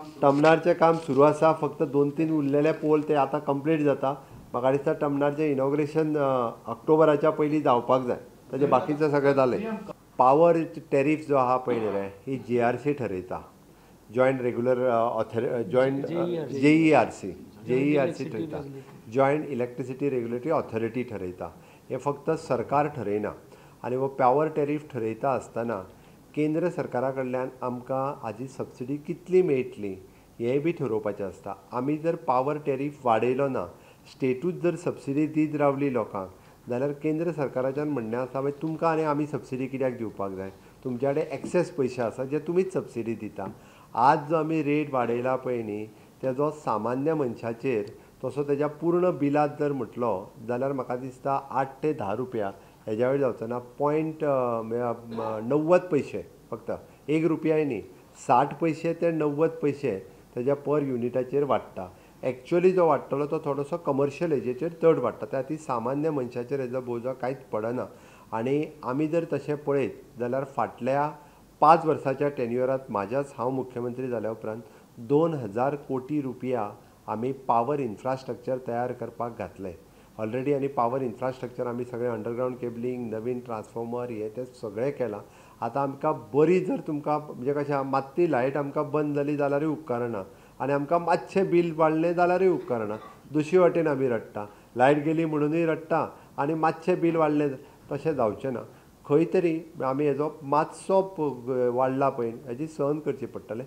टर्मिनलाचें काम सुरू आसा, फक्त 2-3 उरलेले पोल ते आतां कंप्लीट जाता. म्हाका दिसता टर्मिनलाचें इनॉग्रेशन ऑक्टोबराच्या पयलीं जावपाक जाय. ताजें बाकीचें सगळें जालें. पावर टॅरीफ जो आहा पळय न्ही रे, ही जीआरसी ठरयता, joint regular joint JERC JERC ठरयता, जॉयंट इलेक्ट्रिसिटी रेग्युलेटरी ऑथॉरिटी ठरयता. हें फक्त सरकार ठरयना. आनी हो पावर टॅरीफ ठरयता आसतना केंद्र सरकारा कडल्यान आमकां हाजी सबसिडी कितली मेळटली हेंय बी ठरोवपाचें आसता. आमी जर पावर टॅरीफ वाडयलो ना, स्टेटूच जर सबसिडी दीत रावली लोकांक, जाल्यार केंद्र सरकाराच्यान म्हणणें आसा मागीर तुमकां आनी आमी सबसिडी कित्याक दिवपाक जाय, तुमच्या कडेन एक्सेस पयशे आसा जे तुमीच सबसिडी दिता. आज जो आमी रेट वाडयला पळय न्ही, तेजो सामान्य मनशाचेर तसो तेज्या पूर्ण बिलांत जर म्हटलो जाल्यार म्हाका दिसता 8 ते 10 रुपया हेज्या वयर जावचो ना. 0.90 पयशे, फक्त 1 रुपयाय न्ही, 60 पयशे ते 90 पयशे तेज्या पर युनिटाचेर वाडटा. एक्चुअली जो वाडटलो तो थोडोसो कमर्शियल हेजेचेर चड वाडटा, त्या खातीर सामान्य मनशाचेर हेजो बोजो कांयच पडना. आनी आमी जर तशें पळयत जाल्यार फाटल्या 5 वर्साच्या टेन्युअरांत म्हाज्याच हांव मुख्यमंत्री जाल्या उपरांत 2000 कोटी रुपया आमी पावर इन्फ्रास्ट्रक्चर तयार करपाक घातले ऑलरेडी. आनी पावर इन्फ्रास्ट्रक्चर आमी सगळें अंडरग्रावंड केबलिंग, नवीन ट्रान्सफॉर्मर, हें तें सगळें केलां. आतां आमकां बरी जर तुमकां म्हणजे कशें मात्ती लायट आमकां बंद जाली जाल्यारूय उपकारना, आनी आमकां मातशें बील वाडलें जाल्यारूय उपकारना. दुसरी वाटेन आमी रडटा, लायट गेली म्हणुनूय रडटा आनी मातशें बील वाडलें, तशें जावचें ना. खंय तरी आमी हेजो मातसो वाडला पळय हेजी सहन करची पडटलें.